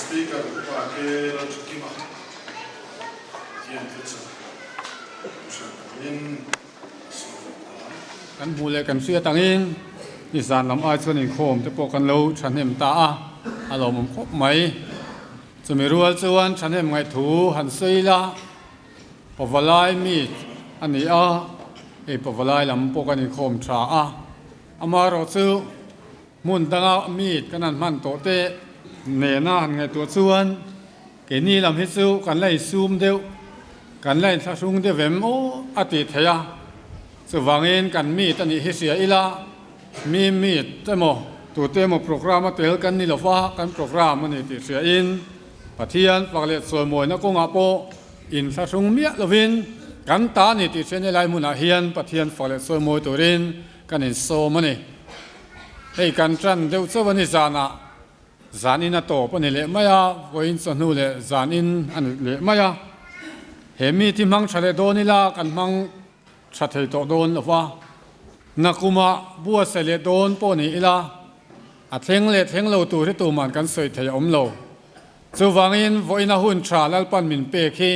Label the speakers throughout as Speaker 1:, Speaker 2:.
Speaker 1: Speaker Upa K. Lalthakima Pathian thuchah hrilh turin a sawm ta.
Speaker 2: Kan hmuh leh kan hriat angin nizan lam ai chuan inkhawm te pawh kan lo thahnem ta a, a lawmawm khawp mai. Chumi rual chuan thahnem ngaihthu han sawi ila, Pavalai meet a ni a, hei Pavalai lam pawh kan inkhawm tha a, amaherawh chu hmun danga meet kan han hman tawh te nena han ngaihtuah chuan keini lam hi chu kan la insum deuh, kan la inthlahrung deuh em aw a tih theih a, chuvangin kan meet a nih hi hria ila mi meet emaw tute emaw program a tel kan ni lova kan program a ni tih hriain Pathian fak leh chawimawina kawngah pawh inthlahrung miah lovin kan ta ni tih hriat helai hmunah hian Pathian fak leh chawimawi turin kan insawm a ni. Hei kan tan deuh chauh a ni zanah zanin a tawp a ni leh mai a, vawiin chawhnu leh zanin a ni leh mai a. He mi thi hmang tha leh dawn ila kan hmang tha thei tawh dawn lo va, nakumah buatsaih leh dawn pawh ni ila a thleng leh thleng lo tur hi tuman kan sawi thei a awm lo. Chuvangin vawiina hun tha Lalpan min pek hi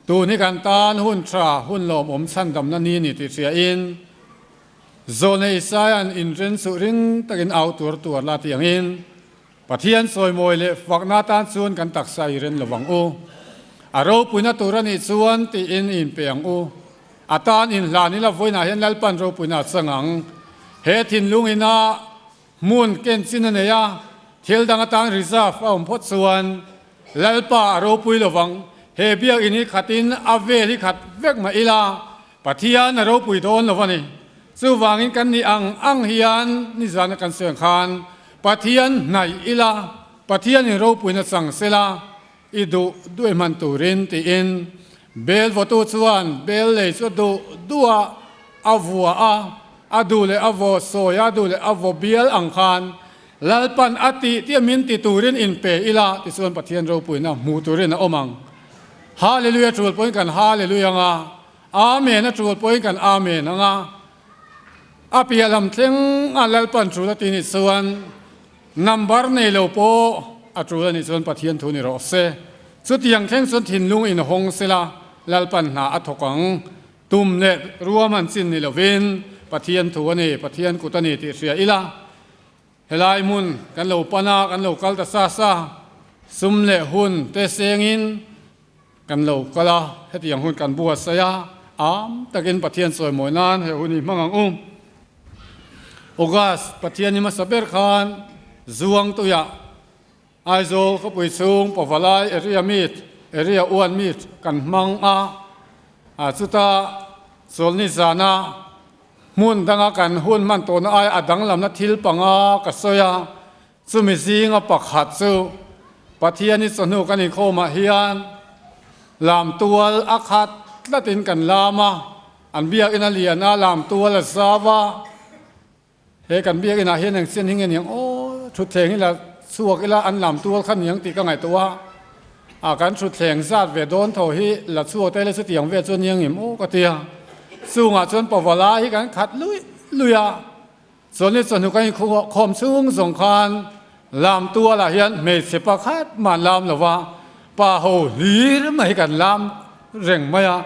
Speaker 2: tun hi kan tan hun tha hun lawmawm chhandamna ni ni tih hriain Zawhna Isaia'n inren suh ring takin au tuar tuar la tih angin Pathian sawimawi leh fakna atan chuan kan taksa i ren lovang u. A ropuina tur a nih chuan tiin i inpe ang u. A tan inhlan ila vawiinah hian Lalpan ropuina a chang ang. He thinlung ina hmun ken chin a nei a, thil dang atan reserve a awm phawt chuan Lalpa a ropui lovang. He biakinn hi khatin a vel hi khat vek mah ila Pathian a ropui dawn lo a ni. Chuvangin kan nih ang ang hian nizana kan sawi ang khan Pathian hnaih ila, Pathianin ropuina chang sela i duh duh e hman turin tiin bel vawtu chuan bel lei chu a duh duh a, a vua a, a duh leh a vaw sawi a, a duh leh a vaw bial ang khan Lalpan a tih tih a min ti turin inpe ila tichuan Pathian ropuina hmuh turin a awm ang. Hallelujah tul pawhin kan Hallelujah ang a, Amen a tul pawhin kan Amen ang a. A piah lam thleng a Lalpan tul a ti nih chuan number nei lo pawh a tul a nih chuan Pathian thu ni rawh se. Chutiang thleng chuan thinlung inhawng sela Lalpan hna a thawk ang. Tum leh ruam an chin ni lovin Pathian thu a ni, Pathian kut a ni tih hria ila. Helai hmun kan lo pan a, kan lo kal ta sa sa, sum leh hun te sengin kan lo kal a, hetiang hun kan buatsaih a, am takin Pathian chawimawi nan he hun hi hmang ang u. August Pathian hi hmasa ber khan Zuangtuiah Aizawl khawpui chhung Pavalai area meet, area uan meet kan hmang a, chuta chawlhni zana hmun danga kan hun hman tawhna ai a danglamna thil panga ka sawi a, chumi zinga pakhat chu Pathiani chawhnu kan inkhawmah hian lamtual a khat tlatin kan lam a, an biakina lian a lamtual a zau a. He kan biakinn ah hian eng chian hi nge niang aw, thutthleng hi la chhuak ila an lam tual kha niang tih ka ngaihtuah a, a kan thutthleng zat ve dawn tho hi la chhuak te ila chutiang vel chu nia ngim aw ka ti a, chungah chuan pavala hi kan khat luih luih a, chuan ni chawhnu kan inkhawm chhung zawng khan lam tual ah hian hmeichhe pakhat mah an lam lo va, pa ho hlir mai hi kan lam reng mai a,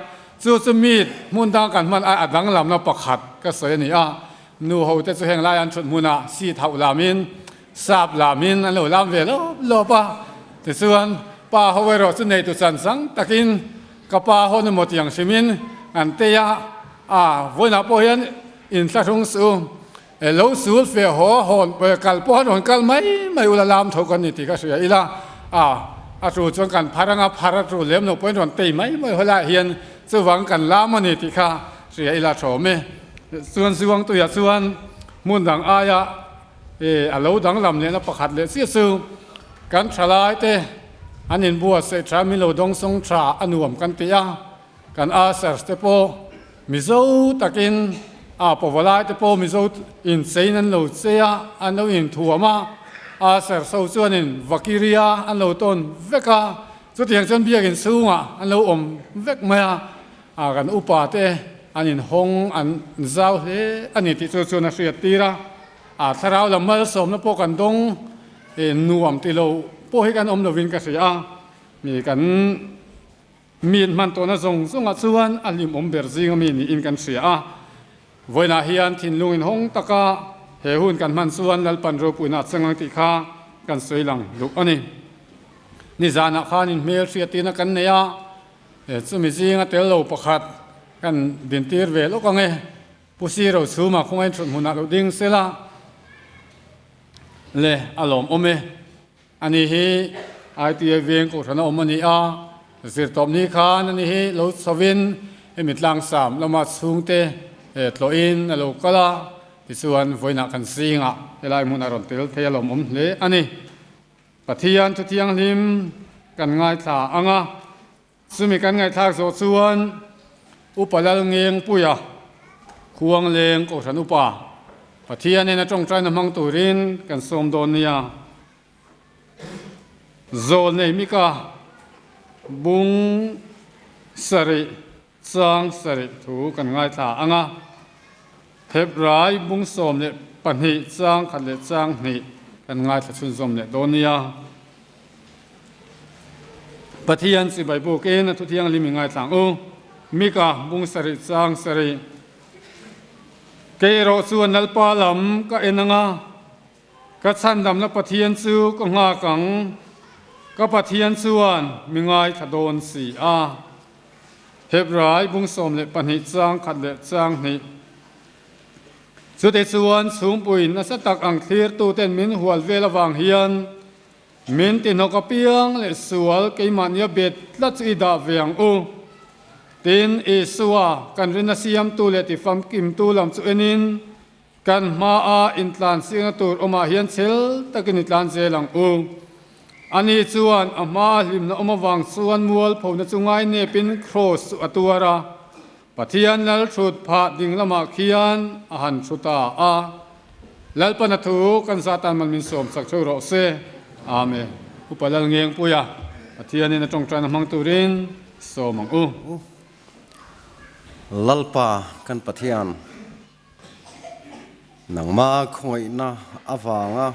Speaker 2: chu chu mi hmun dang kan hman ai a danglamna pakhat ka sawi a ni a. Nu ho te chu heng lai an thut hmunah seat hauh lamin sap lamin an lo lam ve lawp lawp a, tichuan pa ho erawh chu neitu chan sang takin ka pa ho emaw tiang hrimin an tei a, a vawiinah pawh hian inthlahrung suh u, lo sul fe haw hawn kal pawh an rawn kal mai mai ula lam tho kan ni tih ka hria ila, a a tu chuan kan phar anga phar a tu lem lo pawhin rawn tei mai mai haw laiah hian chuvang kan lam a ni tih kha hria ila thawm e. Chuan Zuangtuia chuan hmun dang aia a lo danglam lehna pakhat leh chiah chu kan thalai te an inbuatsaih tha min lo dawngsawng tha a nuam kan ti a, kan ushers te pawh Mizo takin a pawvalai te pawh Mizo inchein an lo chei a, an lo inthuam a, ushers ho chuanin vakiria an lo tawn vek a, chutiang chuan biakin chhungah an lo awm vek mai a. A kan upa te an inhawng an zau hle a ni tih chu chuan a hriat tir a, a thlarau lam malsawmna pawh kan dawng nuam ti lo pawh. pawh hi kan awm lovin ka hria a, mi kan Min hman tawhna zawng zawngah chuan a hlimawm ber zing ami niin kan hria a. Vawiinah hian thinlung inhawng taka he hun kan hman chuan Lalpan ropuina a chang ang tih kha kan sawi lang duh a ni. Nizanah khan inhmel hriattirna kan nei a, chumi zinga tel lo pakhat kan dintir ve lawk ang e. Pu Siro chhuma khawngain thut hmunah lo ding sela le a lawmawm e. Ani hi ITA veng kohhran a awm a ni a, zirtawpni khan ani hi lo chhovin hemi tlangsam lama chhungte tlawhin a lo kal a, tichuan vawiinah kan zingah helai hmun a rawn tel thei a lawmawm hle a ni. Pathian thu thianghlim kan ngaithla ang a, chumi kan ngaihthlak zawh chuan Upa Lalngengpuia Khuangleng Kohhran Upa Pathianin a tawngtaina hmang turin kan sawm dawn nia. Zawl nei mika bung sarih chang sarih thu kan ngaithla ang a, Hebrai bung 12 chang khat leh chang hnih kan ngaithla chhunzawm leh dawn nia. Pathian chibai bukin a thuthianghlim i ngaithla ang u. Mika bung sarih chang sarih. Kei erawh chuan Lalpa lam ka en ang a, Ka chhandamna Pathian chu ka nghak ang, ka Pathian chuan mi ngaithla dawn si a. Hebrai bung 12 chang khat leh chang hnih. Chutichuan chhungpuiin nasa tak ang thlirtuten min hual vel avang hian min tihnawk apiang leh sual keimahnia bet tlat chu i dah ve ang u. Tin, Isua kan rinna siamtu leh tifamkimtu lam chu enin, Kan hmaa intlan siangna tur awmah hian chhel takin i tlan zel ang u. Ani chuan a hmaa hlimna awm avang chuan mualphona chu ngainepin kraws chu a tuar a, Pathian lal thut phah ding lamah khian a han thu ta a. Lalpana thu kan zatan man min sawm chak theuh rawh se. Amen. Upa Lalngengpuia, Pathianin a tawngtaina hmang turin sawm ang u.
Speaker 3: Lalpa kan Pathian. Nangma khawngaihna avanga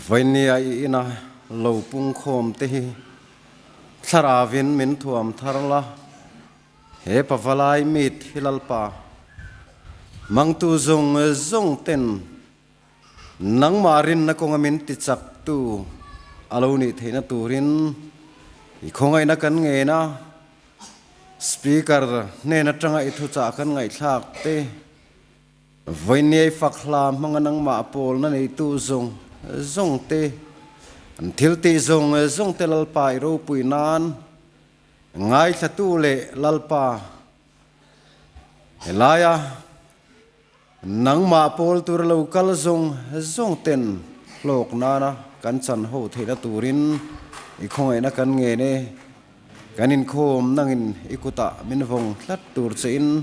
Speaker 3: Vainia i ina lo pungkhawm te hi Thlaravin min thuam thar la, he pavalai mit hi Lalpa mangtu zawng zawng ten nangmah rinna kawnga min tichaktu a lo nih theihna turin i khawngaihna kan ngen a. Speaker hnen atanga i thuchah kan ngaihthlak te, Vawinia i fak hla hmanga nangmah pawlna neitu zawng zawng te, an thil tih zawng zawng te Lalpa i ropui nan ngaithlatu leh Lalpa helaia nangmah pawl tur lo kal zawng zawng ten hlawk nana kan chan ho theihna turin i khawngaihna kan ngen e. Kan inkhawm nangin i kutah min vawng tlat tur chein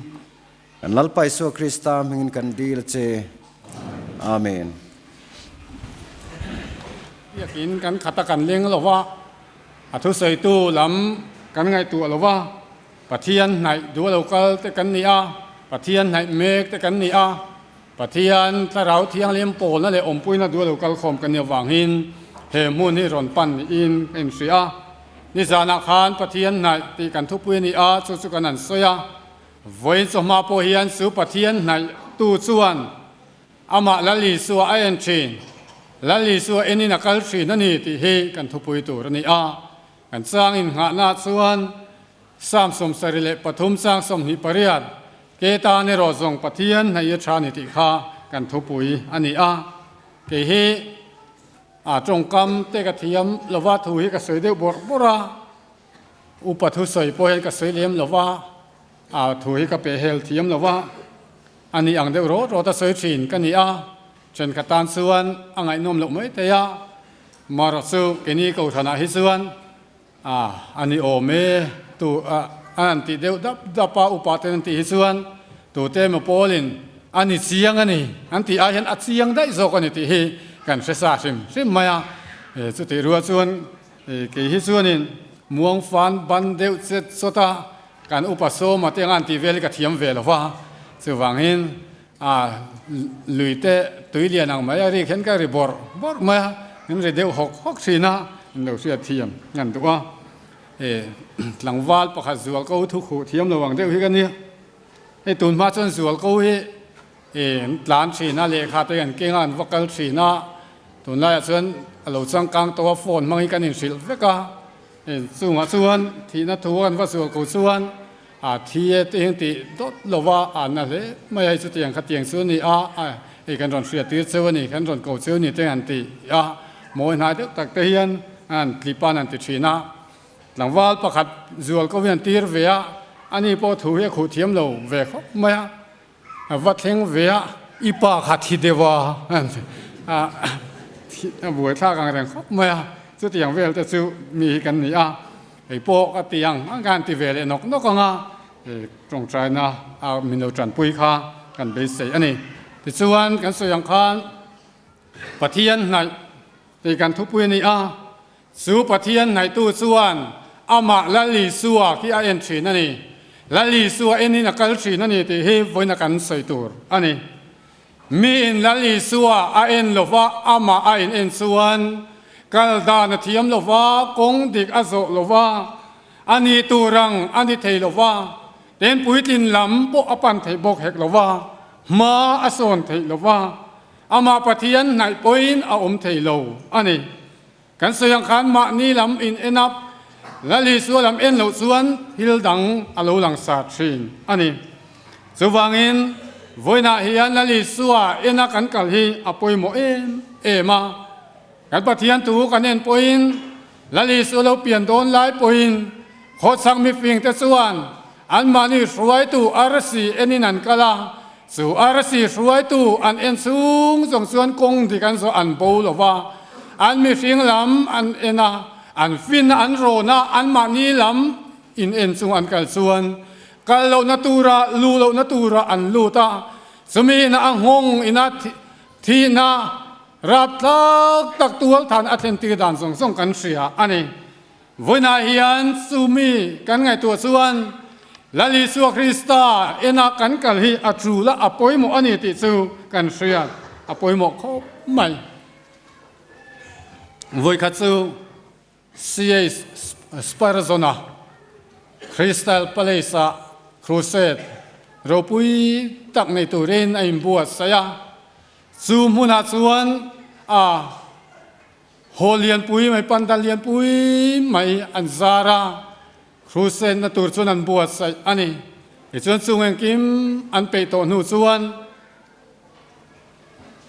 Speaker 3: kan Lalpa Isua Krista hmingin kan dil che. Amen.
Speaker 2: Biakin kan khat a kan leng lo va, a thusawitu lam kan ngaihtuah lo va, Pathian hnaih duh a lo kal te kan ni a, Pathian hnaih mek te kan ni a, Pathian Thlarau Thianghlim pawlna leh awmpuina duh a lo kal khawm kan nih avangin he hmun hi rawn pan niin ka inhria a. Nizanah khan Pathian hnaih tih kan thupui a ni a, chu chu kan han sawi a. Vawiin chawhma pawh hian chu Pathian hnaihtu chuan amah Lal Isua a en thin, Lal Isua enin a kal thin a ni tih hi kan thupui tur a ni a. Kan chang innghahnaah chuan Psalm 73 chang 28, Ke tan erawh zawng Pathian hnaih a tha ni tih kha kan thupui a ni a. Kei hi a tawngkam te ka thiam lova thu hi ka sawi deuh bawrh bawrh a, upa thusawi pawh hian ka sawi lem lova, a thu hi ka pehhel thiam lova, a nih ang deuh rawt rawt a sawi thin ka ni a, thenkhat tan chuan a ngaihnawm loh mai thei a, marawh chu keini kohhranah hi chuan A, a ni awm e, tu a an tih deuh dap dap a, upa ten an tih hi chuan tute emaw pawlin a ni chiang a ni an tih ai hian a chiang daih zawk a ni tih hi kan hre sa hrim hrim mai a. E, chutih rual chuan e, kei hi chuanin muang fan ban deuh chet chawt a, kan upa sawma te anga an tih vel hi ka thiam ve lo va, chuvangin a, lui te tui lian ang mai a rik hian ka ri bawrh bawrh mai a. Kan ri deuh hawk hawk thin a, an lo hriat thiam ngan duh a. E tlangval pakhat zual ko thu khuh thiam lo ang deuh hi ka nia. Hei tun hma chuan zual ko hi e an tlan thin a, lehkha te an keng a, an va kal thin a. Tunlaiah chuan a lo changkang tawh a, phone hmangin kan inhrilh vek a. E chungah chuan thihna thu an va zual ko chuan A thi e tih hian tih dawt lo va, a na hle mai a, hei chutiang khatiang chu a ni a, hei kan rawn hriat tir cheu a ni, kan rawn ko cheu a ni te han ti a, mawi hnai deuh tak te hian an tlip a an ti thin a. Tlangval pakhat zual ko hian tir ve a, ani pawh thu hi a khuh thiam lo ve khawp mai a, a va thleng ve a, i pa kha thi deuh a, an ti a, a buaithlak ang reng khawp mai a, chutiang vel te chu mi hi kan ni a. Hei pawh ka ti ang ang khan ti ve leh nawk nawk ang a, tawngtaina a min lo tanpui kha kan beisei a ni. Tichuan kan sawi ang khan Pathian hnaih tih kan thupui a ni a, chu Pathian hnaihtu chuan amah Lal Isua khi a en thin a ni. Lal Isua enin a kal thin a ni tih hi vawiina kan sawi tur a ni. Miin Lal Isua a en lova amah a in en chuan kal dan a thiam lova, kawng dik a zawh lova, a nih tur ang a ni thei lova, ten puitlin lam pawh a pan theih bawk hek lova, hma a sawn theih lova, amah Pathian hnaih pawhin a awm thei lo a ni. Kan sawi ang khan mahni lam in en a, Lal Isua lam en loh chuan thil dang a lo lang sa thin a ni. Chuvangin, vawiinah hian Lal Isua ena kan kal hi a pawimawh em em a. Kan Pathian thu kan en pawhin, Lal Isua lo pian dawn lai pawhin khawchhak mifingte chuan anmahni hruaitu arsi enin an kal a, chu arsi hruaitu an en chhung zawng chuan kawng dik an zawh an bo lo va, an mihring lam an en a, an fin a, an rawn a, anmahni lam in en chung an kal chuan kal lohna tura luh lohna tura an lut a, chumi ina a nghawng ina thihna rapthlak tak tualthan a thlen tir dan zawng zawng kan hria a ni. Vawiinah hian chu mi kan ngaihtuah chuan Lal Isua Krista ena kan kal hi a tul a, a pawimawh a ni tih chu kan hriat a pawimawh khawp mai. Vawikhat chu CH Spurgeon-a Crystal Palace-ah crusade ropui tak nei turin a inbuatsaih a, chu hmunah chuan a Haw lianpui mai, pandal lianpui mai an zar a, crusade na tur chuan an buatsaih a ni. Tichuan chung engkim an peih tawh hnu chuan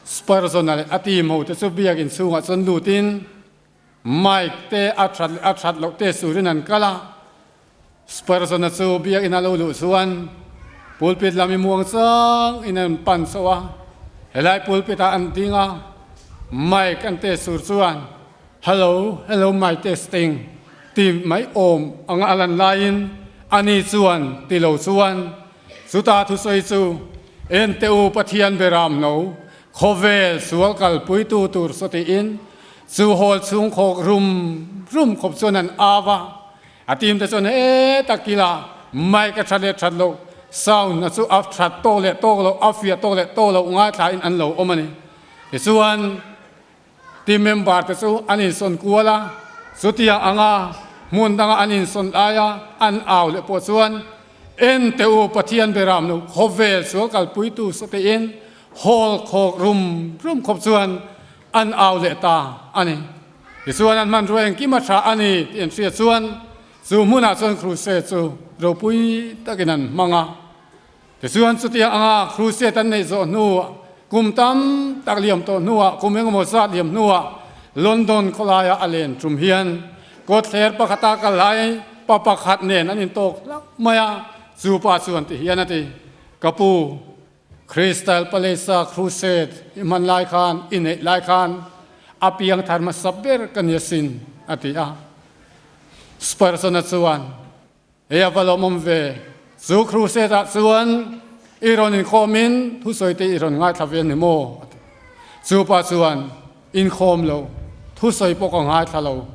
Speaker 2: Spurgeon-a leh a team ho te chu biakin chhungah chuan lutin mic te a that leh a that loh te surin an kal a. Spurgeon-a chu biakin a lo luh chuan pulpit lam i muang chang in an pan chauh a, helai pulpit ah an ding a, mic an test tur chuan Hello, hello mic testing ti mai awm anga a lan laiin ani chuan ti lo chuan chuta thusawi chu En teh u Pathian beram no, khawvel sual kalpuitu tur saw tiin chu hall chhung khawk rum rum khawp chuan an au a. A team te chuan heta kila mic a that leh that loh, sound a chu a that tawk leh tawk loh, a fiah tawk leh tawk loh ngaithla in an lo awm a ni. Tichuan team member te chu an insawn kual a, chutiang anga hmun danga an insawn laia an au leh pawh chuan en teh u Pathian beram lo khawvel sual kalpuitu sawte in hall khawk rum rum khawp chuan an au leh ta a ni. Tichuan an hmanrua engkim a tha a ni tih an hriat chuan chu hmunah chuan Crusade chu ropui takin an hmang a. Tichuan chutiang anga Crusade an neih zawh hnuah kum tam tak liam tawh hnuah kum engemaw zat liam hnuah London khawlaia a len tum hian kawtthler pakhata kal lai pa pakhat nen an intawk hlauh mai a, chu pa chuan ti hian a ti, Ka pu, Crystal Palace-a crusade i hman lai khan, i neih lai khan a piang thar hmasa ber ka ni asin, a ti a. Spurgeon-a chuan, Hei a va lawmawm ve, chu crusade-ah chuan i rawn inkhawmin thusawi te i rawn ngaithla ve a ni maw? a ti. Chu pa chuan, Inkhawm lo, thusawi pawh ka ngaithla lo.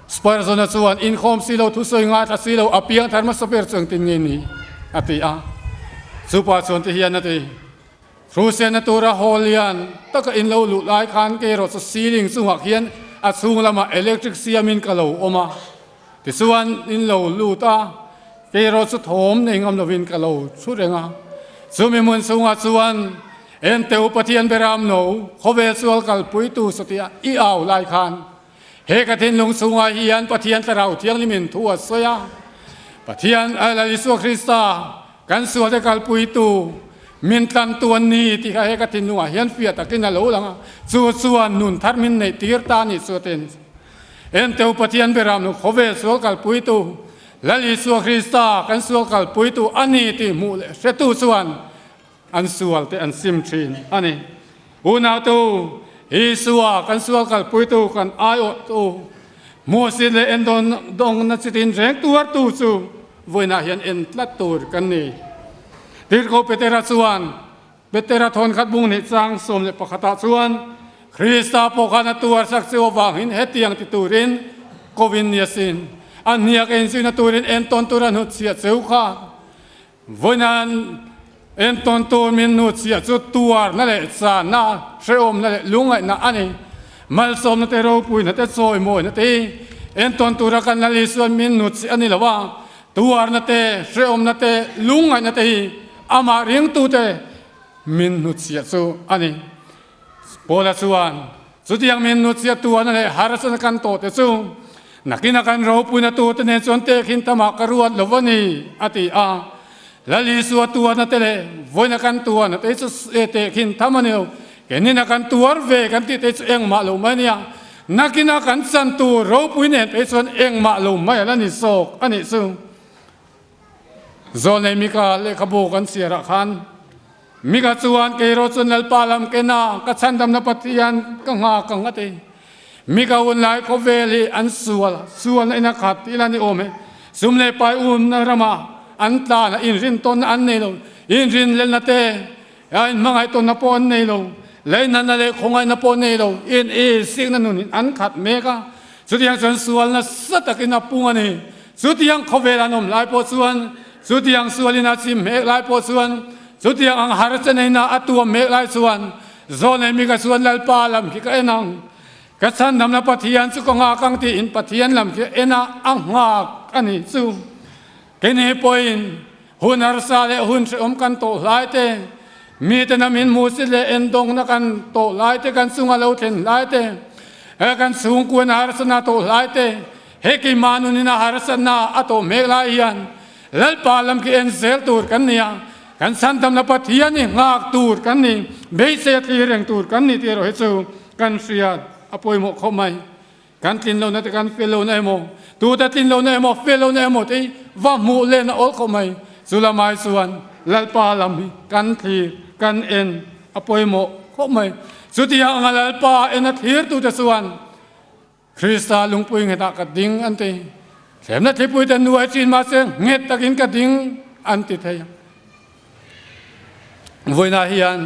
Speaker 2: Spurgeon-a chuan, Inkhawm si lo, thusawi ngaithla si lo, a piang thar hmasa ber chu engtin nge ni? a ti a. Chupa chuan ti hian a ti. Crusade-na tura hall lian taka in lo luh lai khan kei erawh chu ceiling chungah khian a chhung lamah electric siamin ka lo awm a, tichuan in lo lut a, kei erawh chu thawm nei ngam lovin ka lo thu reng a. Chumi hmun chhungah chuan Enteu Pathian Beram no khawvel sual kalpuitu satia i au lai khan He ka thinlung chhungah hian Pathian Thlarau Thianghlim in thu a sawi a, Pathian Lal Isua Krista kan sualte kalpuitu min tlantu an ni tih kha he ka thinlungah hian fiah takin a lo lang a, chu chuan nun thar min neih tir ta a nih chu a tin. Enteu Pathian Beram nu khawvel sual kalpuitu Lal Isua Krista kan sual kalpuitu a ni tih hmuh leh hretu chuan An sual te an sim thin a ni. Unautu, Isua kan sual kalpuitu kan aiawhtu, Moses leh endawn dawngna chitin reng tuartu chu vawiinah hian en tlat tur kan ni. Tirhkoh Petera chuan Petera thawnkhat bung nih chang 11 ah chuan Krista pawh khan a tuarsak chu avangin hetiang ti turin kovin ni asin. A hniak inzuina turin entawn tur a hnutchhiah cheu kha. Vawinan entawn tur min nu chiah chu tuarna leh channa, hrehawmna leh lungngaihna a ni. Malsawmna te, ropuina te, chawimawina te hi entawn tura kan Lal Isuan min nu chiah a ni lo a, tuarna te, hrehawmna te, lungngaihna te hi amah ringtute min nu chiah chu a ni. Paula chuan, Chutiang min nu chiah tuarna leh harsatna kan tawh te chu nakina kan ropuina turte nen chuan tehkhin tamah ka ruat lo a ni, a ti a. Lal Isua tuarna te leh vawiina kan tuarna te chu tehkhin tham a ni lo. Kenina kan tuar ve kan tih te chu engmah lo mai a nia. Nakina kan chan tur ropui nen te chuan engmah lo mai a la ni zawk a nih chu. Zawlnei Mika lehkhabu kan chhiarah khan Mika chuan kei erawh chuan Lalpa lam kena ka chhandamna Pathian ka nghak ang a ti. Mika hun lai khawvel hi an sual sualna in a khat tih la ni awm e. Sum leh pai umna ramah an tlan a, inrintawnna an nei lo, inrinlelna te, inhmangaihtawnna pawh an nei lo, leinatna leh khawngaihna pawh nei lo, in isikna nunin an khat mek a. Chutiang chuan sual nasa takin a pung a ni. Chutiang khawvel an awm lai pawh chuan, chutiang sualin a chim mek lai pawh chuan, chutiang ang har cheneina a tuam mek lai chuan, Zawnei mi ka chuan Lalpa lam khi ka en ang, ka chhandamna Pathian chu ka nghak ang tiin Pathian lam khi a en a, a nghak a ni chu. Keini pawhin hun harsa leh hun hrehawm kan tawh hlai te, mite na min hmuh si leh endawngna kan tawh lai te, kan chunga lo thlen hlai te, kan chhungkuaina harsatna tawh hlai te, He keimah nunin a harsatna a tawh hmek lai hian Lalpa lam khi en zel tur kan ni a, kan chhandamna Pathian hi nghak tur kan ni, beisei a thlir reng tur kan ni tih erawh hi chu kan hriat a pawimawh khawp mai. Kan tlin lohna te kan fel lohna emaw, tute tlin lohna emaw, fel lohna emaw te hi va hmuh len a awl khawp mai. Chu lamai chuan Lalpa lam hi kan thlir, kan en a pawimawh khawp mai. Chutiang anga Lalpa en a thlirtute chuan Krista lungpui nghetah ka ding an ti. Thlemna thlipui te nuai chin mahse nghet takin ka ding an ti thei. Vawiinah hian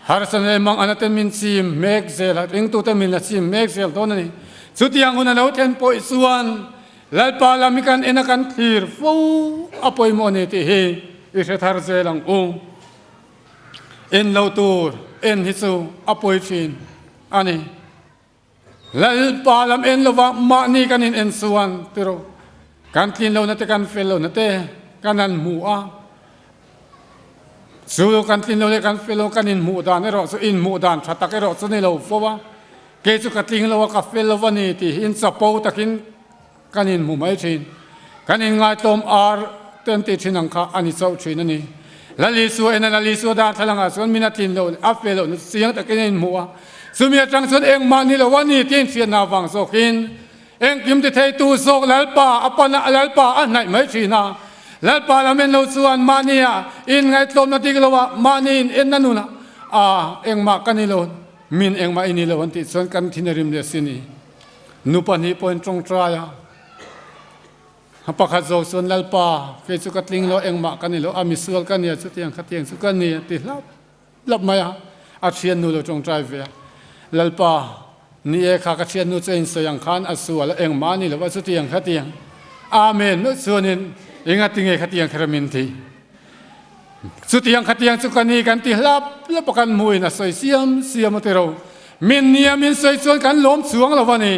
Speaker 2: harsatna leh mang ana ten min chim mek zel a, ringtute min la chim mek zel dawn a ni. Chutiang hun a lo thlen pawh chuan Lalpa lam hi kan en a kan thlir fo a pawimawh a ni tih hi i hre thar zel ang u. En lo tur en hi chu a pawi thin a ni. Lalpa lam en lova mahni kan in en chuan tiraw kan tlin lohna te kan fel lohna te kan han hmu a, chu kan tlin lo leh kan fel lo kan inhmuh dan erawh chu inhmuh dan tha tak erawh chu ni lo fo a, kei chu ka tling lo a ka fel lo a ni tih hi inchapo takin Kan inhmu mai thin. Kan inngaihtlawm ar te an tih thin ang kha a ni chauh thin a ni. Lal Isua ena Lal Isua darthlalang ah chuan min a tlin loh leh a fe loh na chu chiang takin a inhmu a. Chumi atang chuan engmah ni lo a ni tih a inhriatna avang zawkin engkim ti theitu zawk Lalpa a pan a, Lalpa a hnaih mai thin a. Lalpa lam en lo chuan mahnia inngaihtlawmna dik lo ah mahni in enna nunah a engmah ka ni lo, min engmah i ni lo an tih chuan kan thin a rim leh si ni. Nu pahnih pawhin tawngtai a, a pakhat zawk chuan Lalpa, kei chu ka tling lo, engmah ka ni lo, a misual ka nia, chutiang khatiang chu ka ni a ti hlap hlap mai a, a thiannu lo tawngtai ve a, Lalpa, ni e kha ka thiannu chu a insawi ang khan a sual a, engmah a ni lo a, chutiang khatiang, Amen, meuh chuanin engatinge khatiang kher a min ti? Chutiang khatiang chu ka ni kan ti hlap hlap a kan hmuin a sawi siam siam a ti ro. Min nia min sawi chuan kan lawm chuang lo a ni.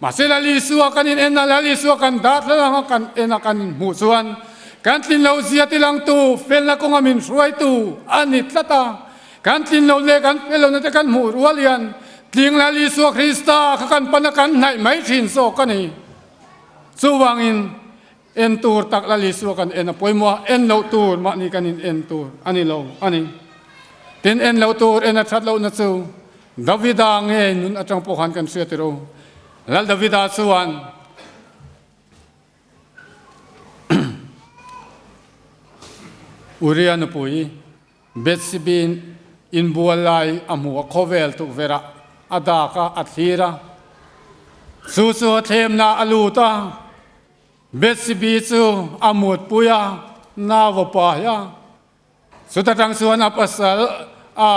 Speaker 2: Mahse Lal Isua kan in en a, Lal Isua kan dat hlal ang a kan en a kan hmuh chuan kan tlin lo zia tilangtu felna kawnga min hruaitu a ni tlat a. Kan tlin lo leh kan fel lohna te kan hmuh rual hian tling Lal Isua Krista kha kan pan a kan hnaih mai thin zawk a ni. Chuvangin en tur tak Lal Isua kan en a pawimawh a, en loh tur mahni kan in en tur a ni lo a ni. Tin, en loh tur en a that lohna chu Davida nge nun atang pawh khan kan hria tir u. Lal Davida chuan Uria nupui Bethsebin inbual lai a hmu a, khawvel tukverh ah a dak a, a thlir a. Chu chu a thlemna a lut a, Bethsebi chu a mutpui a, nau a pai a. Chuta tang chuan a pasal a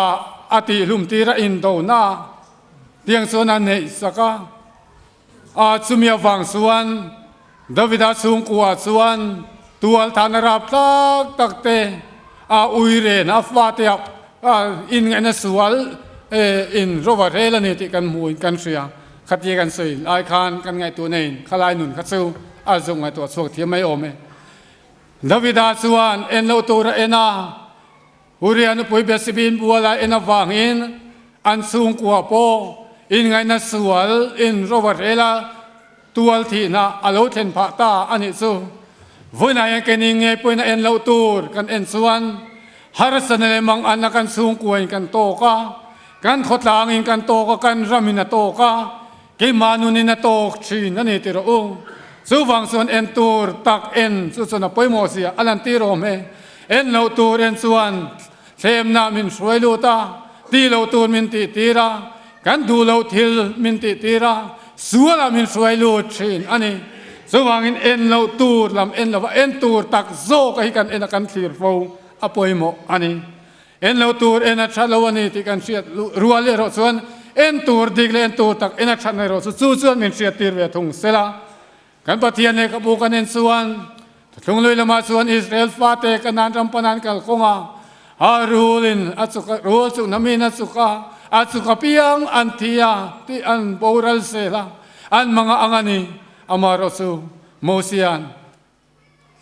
Speaker 2: a tihhlum tir a indona tiang chuan a neih sak a. A chumi avang chuan Davida chhungkua chuan tual thana rap tlak tak te a uiren a fate a inngaihna sual in rova rel a ni tih kan hmuin kan hria. Khatia kan sawi lai khan kan ngaihtuah neiin khalai nun kha chu a zuk ngaihtuah chhuak thiam mai awm e. Davida chuan en loh tur a en a, Uria nupui Bethsebin bual a en avangin an chhungkua pawh inngaihna sual in rova rel a tual thihna a lo thlen phah ta a nih chu. Vawiinah hian keini ngei pawhin a en loh tur kan en chuan harsatna leh manganna kan chhungkuain kan tawk a, kan khawtlangin kan tawk a, kan ramin a tawk a, Keimah nunin a tawk thin a ni ti rawh u. Chuvang chuan en tur tak en chu chuan a pawimawh zia a lantir awm e. En loh tur en chuan thlemna min hruai lut a, tih loh tur min tih tir a, kan duh loh thil min tih tir a, sualah min hruai lut thin a ni. Chuvangin en loh tur lam en lova en tur tak zawk a hi kan en a kan thlir fo a pawimawh a ni. En lo tur en a tha lo a ni tih kan hriat rual erawh chuan en tur dik leh en tur tak en a that na erawh chu chu chuan min hriat tir ve thung sela. Kan Pathian lehkhabu kan en chuan Thuthlunglui lamah chuan Israel fate Kanaan ram panan kal kawnga a rulin a chuk a rul chu namin a chuk a, a chuk apiang an thi a tih an boral zel a, an manga ang a ni. Amaherawhchu Mosia'n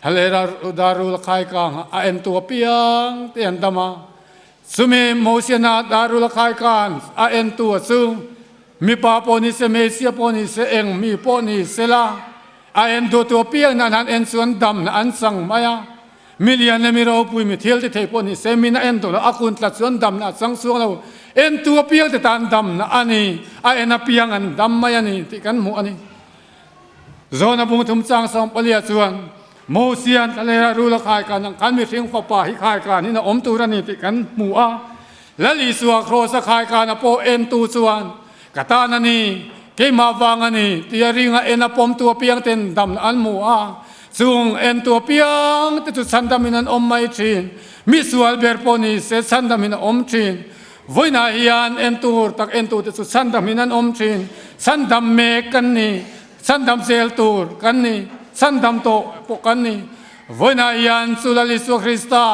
Speaker 2: Thalera Darul khai kang a en tu apiang te an dam a, chumi Mosiana Darul khai kan a en tu a chu mipa pawh ni se hmeichhia pawh ni se eng mi pawh ni se la a en duh tu apiang nan han en chuan dam na an chang mai a, mi lian leh mi ropui mi thil ti thei pawh ni se min a en duh lo a kun tlat chuan dam na a chang chuang lo, en tu apiang te tan dam na a ni, a en apiang an dam mai a ni tih kan hmuh a ni. Zona bung thum chang 14 chuan Mosian thlalera rul a khai kan ang khan mihring fapa hi khai kan in a awm tur a ni tih kan hmu a. Lal Isua kraws a khai kan a pawh entu chuan ka tan a ni, keimah vang a ni tia ringa en a pawmtu apiang ten damna an hmu a. Chung entu apiang te chu chhandamin an awm mai thin. Mi sual ber pawh ni se chhandamin a awm thin. Vawiinah hian entur tak entute chu chhandamin an awm thin. Chhandam mek kan ni, chhandam zel tur kan ni, chhandam tawh pawh kan ni. Vawiinah hian chu Lal Isua Krista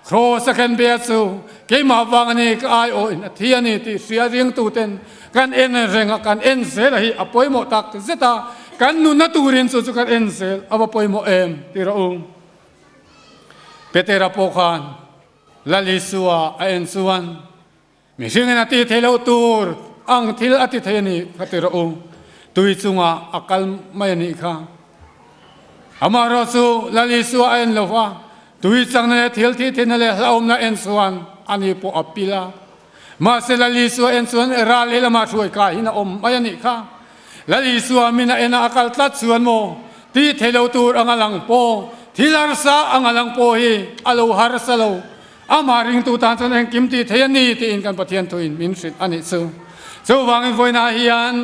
Speaker 2: kraws a khen bia chu keimah vang a ni, ka aiawhin a thi a ni tih hria ringtuten kan en reng a, kan en zel a hi a pawimawh tak zet a, kan nunna turin chu chu kan en zel a va pawimawh em ti rawh u. Petera pawh khan Lal Isua a en chuan, Mihringin a ti thei loh tur ang thil a ti thei a nih kha ti rawh u, tui chungah a kal mai a nih kha. Amaherawh chu Lal Isua a en lo va, tui changna leh thil thih theihna leh hlauhawmna en chuan ani pawh a pil a. Mahse Lal Isua en chuan ral lehlamah hruai kaihin a awm mai a nih kha. Lal Isua min a en a, a kal tlat chuan maw tih thei lo tur anga lang pawh, thil harsa anga lang pawh hi a lo harsa lo. Amah ringtu tan chuan engkim tih thei a ni tiin kan Pathian thuin min hrilh a nih chu. Chuvangin vawiinah hian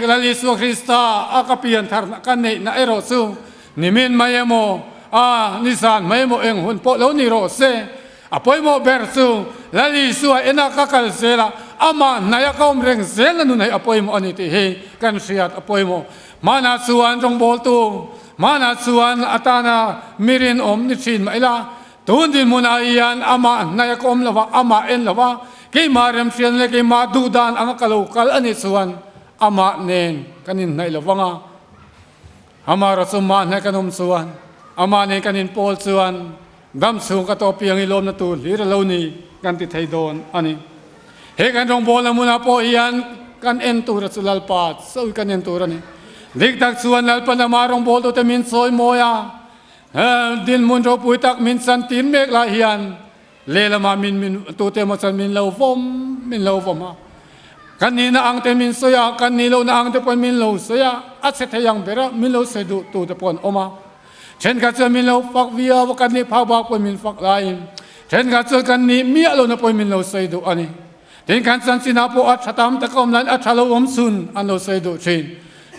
Speaker 2: Lal Isua Krista a ka pian tharna ka neihna erawh chu nimin mai emaw, a nizan mai emaw eng hun pawh lo ni rawh se. A pawimawh ber chu Lal Isua ena ka kal zel a, amah hnaia ka awm reng zel na nun hi a pawimawh a ni tih hi kan hriat a pawimawh. Hmanah chuan rawngbawltu, hmanah chuan atana mi rinawm ni thin mah ila, Tun dinhmunah hian amah hnaih a ka awm lo va, amah en lo va, keimah remhrian leh keimah duh dan anga ka lo kal a nih chuan amah nen kan inhnaih lo vang a. Amaherawh chu mah hnaih kan awm chuan, amah nen kan inpawl chuan dam chhung ka tawh piang i lawmna tur hlir a lo ni kan ti thei dawn a ni. He kan rawngbawlna hmunah pawh hian kan en tur a chu Lalpa chauh hi kan en tur a ni. Dik tak chuan Lalpa lama rawngbawltute min chawimawi a, Dinhmun ropui tak min chantir mek lai hian lehlamah min min tute emaw chuan min lo vawm min lo vawm a. Kan nihna ang te min sawi a, kan nih lohna ang te pawhin min lo sawi a, a chhe thei ang ber a, min lo sawi duh tu te pawh an awm a. Thenkhat chuan min lo fak viau a, kan nih phak bak pawhin min fak laiin thenkhat chuan kan nih miah lohna pawhin min lo sawi duh a ni. Tin kan chanchinah pawh a tha tam tak a awm laiin a tha lo awm chhun an lo sawi duh thin.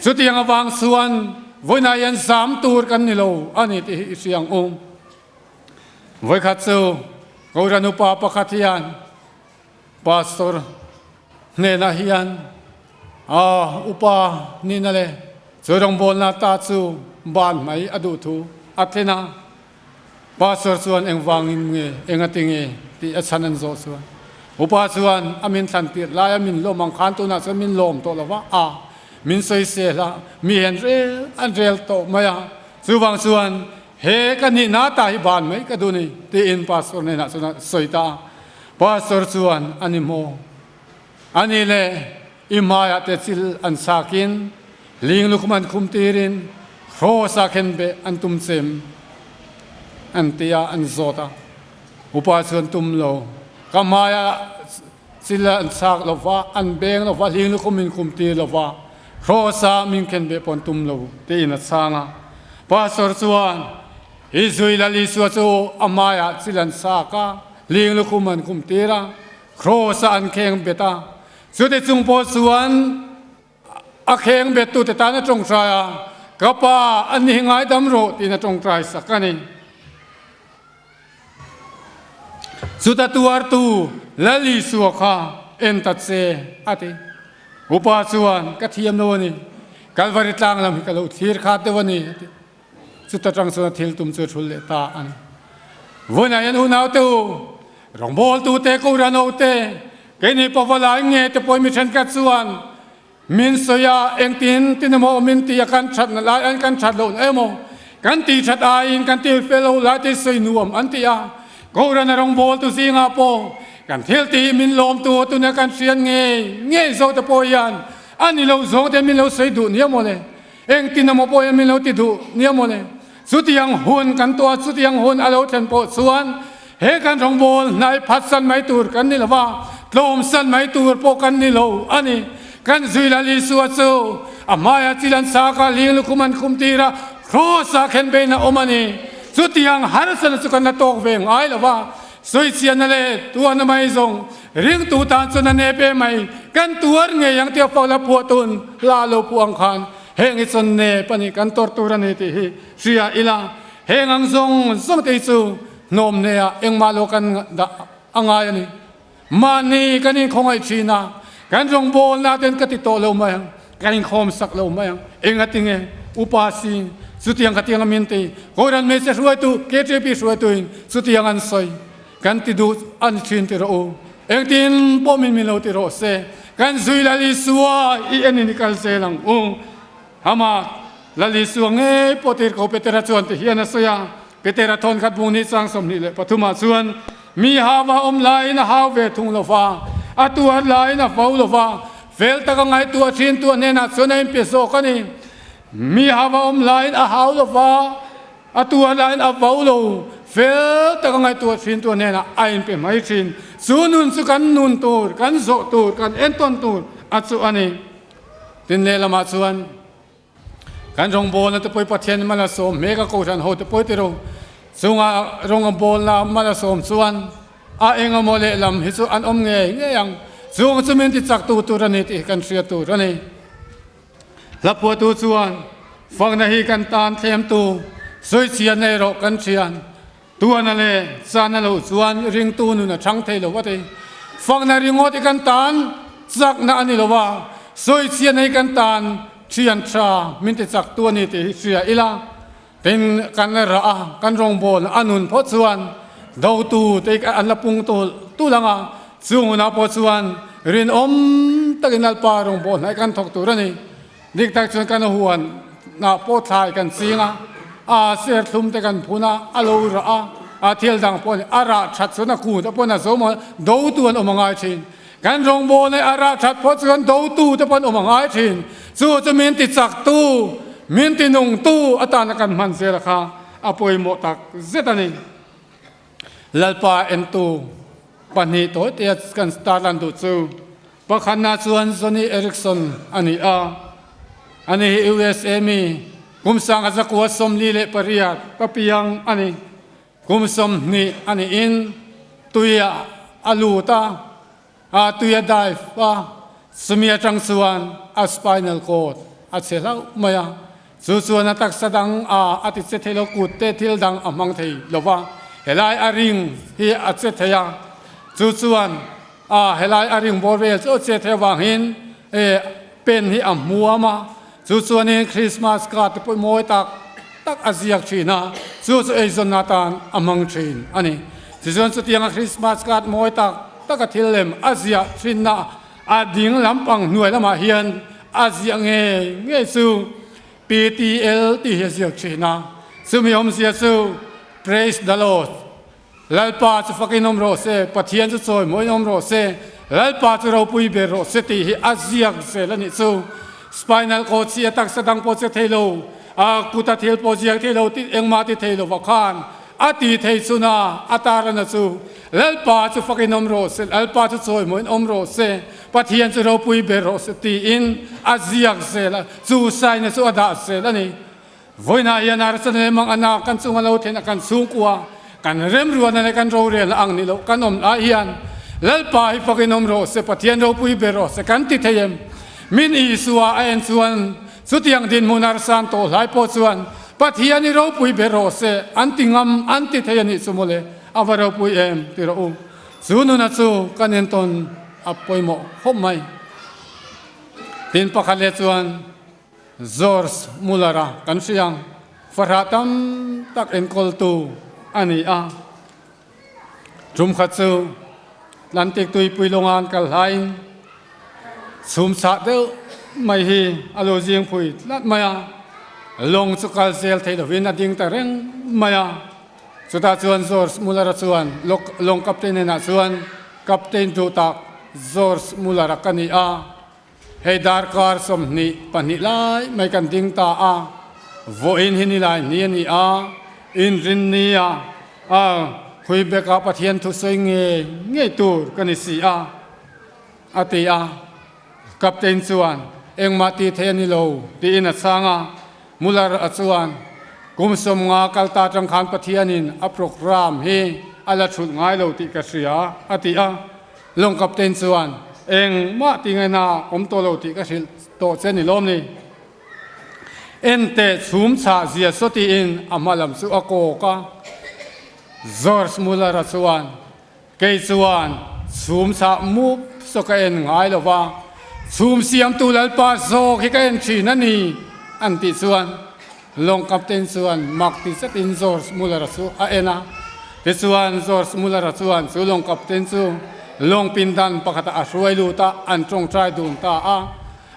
Speaker 2: Chutiang avang chuan vawiinah hian zam tur kan ni lo a ni tih hi i hria ang u. Vawikhat chu Kohhran upa pakhat hian Pastor hnenah hian a upa nihna leh chu rawngbawlna ta chu ban mai a duh thu a thlen a. Pastor chuan engvangin nge, engati nge tih a chhan an zawh chuan upa chuan a min thlan tirh lai a min lawm ang khan tunah chuan min lawm tawh lo va, a min sawi sel a, mi hian rel an rel tawh mai a, chuvang chuan he ka nihna ta hi ban mai ka duh ni tiin pastor hnenah chuan a sawi ta a. Pastor chuan a ni maw? A nih leh i hmaiah te chil an sakin ling lukhum an khum tirin hraw sa khen beh an tum chem an ti a, an zawt a. Upa chuan tum lo, ka hmaiah chil an sak lo va, an beng lo va, hling lukhum min khum tir lo va, hraw sa min khen beh pawh an tum lo tiin a chhang a. Pastor chuan, I zui Lal Isua chu a hmaiah chil an sak a, hling lukhum an khum tir a, Kraws-a an kheng bet a, chute chung pawh chuan a kheng bettute tan a tawngtai a, Ka pa, a ni ngaidam rawh tiin a tawngtai sak a ni. Chuta tuartu Lal Isua kha en ta che a ti. Upa chuan, Ka thiam lo a ni, Kalvari tlang lam hi ka lo thlir khat deuh a ni a ti. Chuta tang chuan a thil tum chu a thul leh ta a ni. Vawiinah hian unaute u, rawngbawltute, Kohhranhote, keini pawvalai nge te pawhin mi thenkhat chuan min sawi a, engtin tin emaw min ti a kan thatna lai an kan that lohna emaw, kan tih that aiin kan ti fel lo lai te sawi nuam an ti a. Kohhran a rawngbawltu zingah pawh kan thil tih min lawmtu tuna kan hriat ngei ngei zawkte pawh hian a ni lo zawngte min lo sawi duh nia mawle. Engtin emaw pawh hian min lo ti duh nia mawle. Chutiang hun kan tuah, chutiang hun a lo thlen pawh chuan he kan rawngbâwl hnai phatsan mai tur kan ni lo va, tlawmsan mai tur pawh kan ni lo a ni. Kan zui Lal Isua chu a hmaiah chil an sâk a, ling lukhum an khum tir a, Kraws-ah khen bein a awm a ni. Chutiang harsatna chu kan la tâwk ve ngai lo va, sawichianna leh tuahna mai zawng Ringtu tan chuan a nep em mai, kan tuar ngei ang tih a fak la phuah tun hla lo phuah ang khan heng hi chuan nep a ni, kan tawrh tur a ni tih hi hria ila, heng ang zawng zawng te hi chu hnawm hneah engmah lo kan dah a ngai a ni. Mahni kan inkhawngaih thin a, kan rawngbawlna ten ka ti tawh lo mai ang, kan inkhawm sak lo mai ang, engatinge upa si chutiang khatiang a min ti, Kohhran hmeichhe hruaitu KTP hruaituin chutiang an sawi. Kan ti duh a ni thin ti rawh u. Engtin pawh min min lo ti rawh se. Kan zui Lal Isua i en in i kal zel ang u. Hama Lal Isua ngei pawh tir ko Petera chuan ti hian a sawi a. Petera thawn khat bung ni chang 23 ah chuan, Mi hauva awm laiin a hau ve thung lo va, a tuar laiin a vo lo va, fel taka ngaihtuah thin tu a hnenah chuan a inpe zawk a ni. Mi hauva awm laiin a hau lo va, A tuar laiin a vo lo, fel taka ngaihtuah thin tu hnenah a inpe mai thin. Chu nun chu kan nun tur, kan zawh tur, kan entawn tur a chu a ni. Tin lehlamah chuan kan rawngbawlna te pawh Pathian mal a sawm hmek a, Kohhran ho te pawh tiro chunga rawngbawlna mal a sawm chuan a engemaw lehlam hi chu an awm ngei ngei ang. Chung chu min ti chak tu tur a ni tih hi kan hriat tur a ni. Hlaphuatu chuan, Fakna hi kan tan thlemtu, sawichhiat nei rawh kan thian. Tuana leh chana lo chuan ringtu nun a chhang thei lo a ti. Fakna ringawt hi kan tan chakna a ni lo a, sawichhiat nei kan tan thian tha min ti chaktu a ni tih hi hria ila. Tin, kan rah a, kan rawngbawlna a nun phawt chuan. Dotu te an la pung tul tul ang a, chung hunah pawh chuan rinawm takin Lalpa rawngbawh hnaih kan thawk tur a ni. Dik tak chuan kan huan ah pawh thlai kan ching a, a serthlum te kan phun a, a lo rah a, a thil dang pawh a ni, a rah that chuan a kut a pawn a zo maw, dotu an awm a ngai thin. Kan rawngbawh nei a rah that pawh chuan dotu te pawh an awm a ngai thin. Chu chu min ti chak tu, min ti nung tu atana kan hman zel a kha a pawimawh tak zet a ni. Lalpa entu pahnih tawi tea kan start lan duh chu pakhatna chuan Joni Eareckson a ni a, ani hi USA mi kum sanga zakua 48 ka piang a ni. Kum 20 a niin tuiah a lut a, a tui a dive a, chumi atang chuan a spinal cord a chhe hlauh mai a, chu chuan a taksa dang a a ti che thei lo, kut te thil dang a hmang thei lo va, helai a ring hi a che thei a, chu chuan a helai a ring bawr vel chu a che thei avangin e pen hi a hmuam a, chu chuanin Christmas card te pawh mawi tak tak a ziak thin a, chu chu eizawnna atan a hmang thin a ni. Tichuan chutianga Christmas card mawi tak tak a thil lem a ziah thinna a ding lampang hnuai lamah hian a ziah ngei ngei chu PTL tih hi a ziak thin a, chumi awmzia chu Praise the Lord, Lalpa chu fakin awm rawh se, Pathian chu chawimawiin awm rawh se, Lalpa chu ropui ber rawh se tih hi a ziak zel a nih chu. Spinal cord chi a taksa dang pawh che thei lo, a kuta thil pawh ziak thei lo tih engmah ti thei lova khan a ti thei chuna a tarana chu Lalpa chu fakin awm rawh se, Lalpa chu chawimawiin awm rawh se, Pathian chu ropui ber rawh se tiin a ziak zel a, chu sign-a chu a dah zel a ni. Vawiinah hian harsatna leh manganna kan chunga lo thlen a kan chhungkua, kan remruatna leh kan rorelna ang ni loh kan awm lai hian Lalpa hi fakin awm rawh se, Pathian ropui ber rawh se kan ti thei em? Min Isua a en chuan chutiang dinhmun harsan tawh hlai pawh chuan Pathian hi ropui ber rawh se an ti ngam an ti thei a nih chu mawle, a va ropui em ti rawh u. Chu nuna chu kan entawn a pawimawh khawp mai. Tin pakhat leh chuan. George Muller-a kan hria ang, fahrah tam tak enkawltu a ni a. Tum khat chu Atlantic tuipui lawnga an kal hlaiin chhum chhah deuh mai hi a lo zing phui tlat mai a, lawng chu kal zel thei lovin a ding ta reng mai a. Chutah chuan George Muller-a chuan lawng captain hnenah chuan, Captain duh tak George Muller-a ka ni a, Hei darkar 22 lai mai kan ding ta a, vawiin hi nilai hni a ni a, inrin ni a, a Quebec-ah Pathian thusawi ngei ngei tur ka ni si a, a ti a. Captain chuan, Engmah tih theih a ni lo, tiin a chhang a. Muller a chuan, Kum 50 kal ta atang khan Pathianin a program hi a la thulh ngai lo tih ka hria, a ti a. Lawng captain chuan, Engmah ti ngaina awm tawh lo tih ka hrilh tawh che ni lawm ni? Enteh chhum chhah zia saw tiin a hma lam chu a kawk a. George Muller-a chuan, Kei chuan chhum chhah mup saw ka en ngai lo va, chhum siamtu Lalpa zawk hi ka en thin a ni, an tih chuan Lawng captain chuan mak ti zetin George Muller-a chu a en a. Tichuan George Muller-a chuan chu lawng captain chu lawng pindan pakhatah a hruai lut a, an tawngtai dun ta a.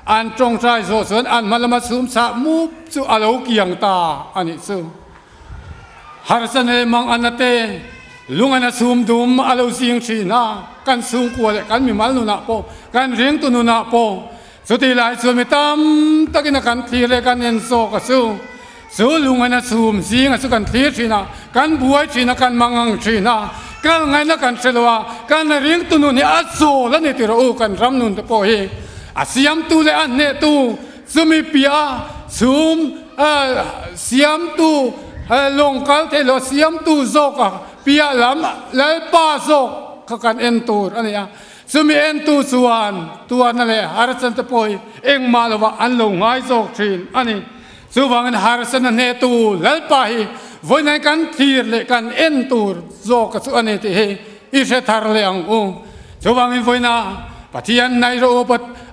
Speaker 2: An tawngtai zawh chuan an hma lama chhum chhah mup chu a lo kiang ta a nih chu. Harsana leh Mangana te lungana chhum dum a lo zing thin a, kan chhungkua leh kan mimal nunah pawh, kan ringtu nunah pawh Chutih lai chuan mi tam takin a kan thlir leh kan en zawk a chu. Chu lung in a chhum zing a chu kan thlir thin a, kan buai thin a, kan mangang thin a, kal ngaihna kan hre lo a, kan ringtu nun hi a chawl a ni ti rawh u, kan ram nun te pawh hi a siamtu leh a hnehtu chumi piah a chhum siamtu lawng kal theih loh a siamtu zawk a piah lam Lalpa zawk kha kan en tur a ni a. Chumi entu chuan tuarna leh harsatna pawh hi engmah lovah an lo ngai zawk thin a ni. Chuvangin harsatna hnehtu Lalpa hi vawiin kan thlir leh kan en tur zawk chu a ni tih hi i hre thar leh ang u. Chuvangin vawiina Pathian naih rawh u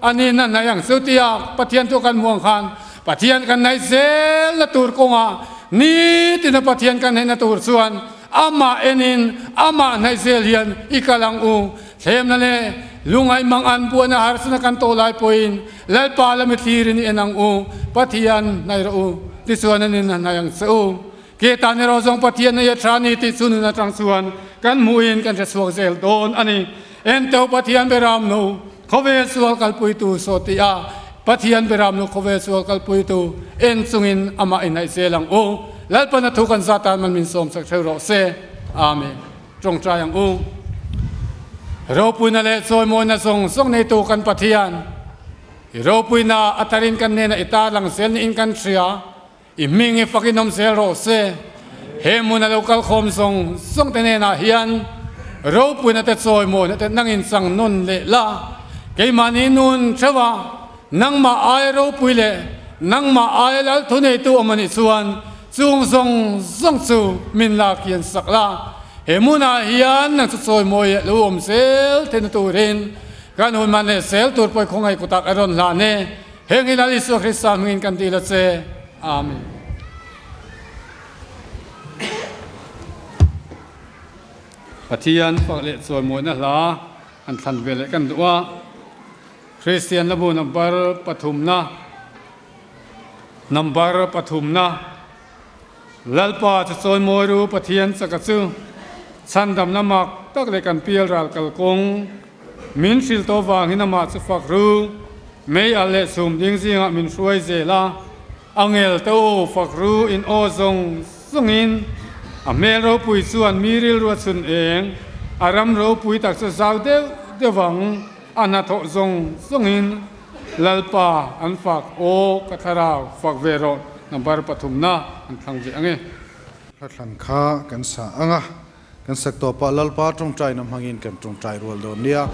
Speaker 2: a ni na naih ang chu tia Pathian chu kan hmu ang khan Pathian kan naih zelna tur kawngah nitina Pathian kan hehna tur chuan. Amah enin amah hnaih zel hian i kal ang u. Thlemna leh lungaih mang an buaina harsatna kan tawh lai pawhin Lalpa lami thlirin i en ang u. Pathian hnaih rawh u, tichuan an in a hnaih ang che u. Ke tan erawh zawng Pathian nei a tha ni tih chu nun atang chuan kan hmuhin kan hre chhuak zel dawn a ni. Enteu Pathian beram nu khawvel sual kalpuitu saw tih a Pathian beram nu khawvel sual kalpuitu en chungin amah inhaih zel ang u. Lalpan a thu kan zat tan man min sawm chak theu rawh se. Amen. Tawngtai ang u. Ropuina leh chawimawina zawng zawng neitu kan Pathian, i ropuina a tarin kan hnenah i tarlang zel niin kan hria. I hming i fakin awm zel rawh se. He hmuna lo kal khawm zawng zawng te hnenah hian ropuina te chawimawina te nangin chang nawn leh la. Keimahni nun theuh a, nangmah aia ropui leh nangmah aia lal thuneitu awm anih chuan chung zawng zawng chu min la kian sak la. He hmunah hian nang chu chawimawi leh lo awm zel theihna turin kan hun man leh zel tur pawh i khawngaih kutak a rawn hlan e. Heng hi Lal Isua Krista hmingin kan dil a che. Amen. Pathian fak leh chawimawina hla an thlan ve leh kan duh a. Kristian labu number pathumna number pathumna Lalpa chu chawimawi ru Pathian chaka chu chhandamna mak tak leh kan pial ral kalkawng min hrilh tawh vangin amah chu fak ru. Mei al leh chhum ding zingah min hruai zel a, a ngel te u fak ru in aw zawng zawngin a hmel ropui chuan mi rilru a chhun eng, a ram ropui tak chu zau deuh deuh ang, a hnathawh zawng zawngin Lalpa an fak aw ka thlarau fak ve rawh number pathumna an thlang ve ang e.
Speaker 1: Hla thlan kha kan sa ang a, kan sak tawpah Lalpa tawngtaina hmangin kan tawngtai rual dawn nia.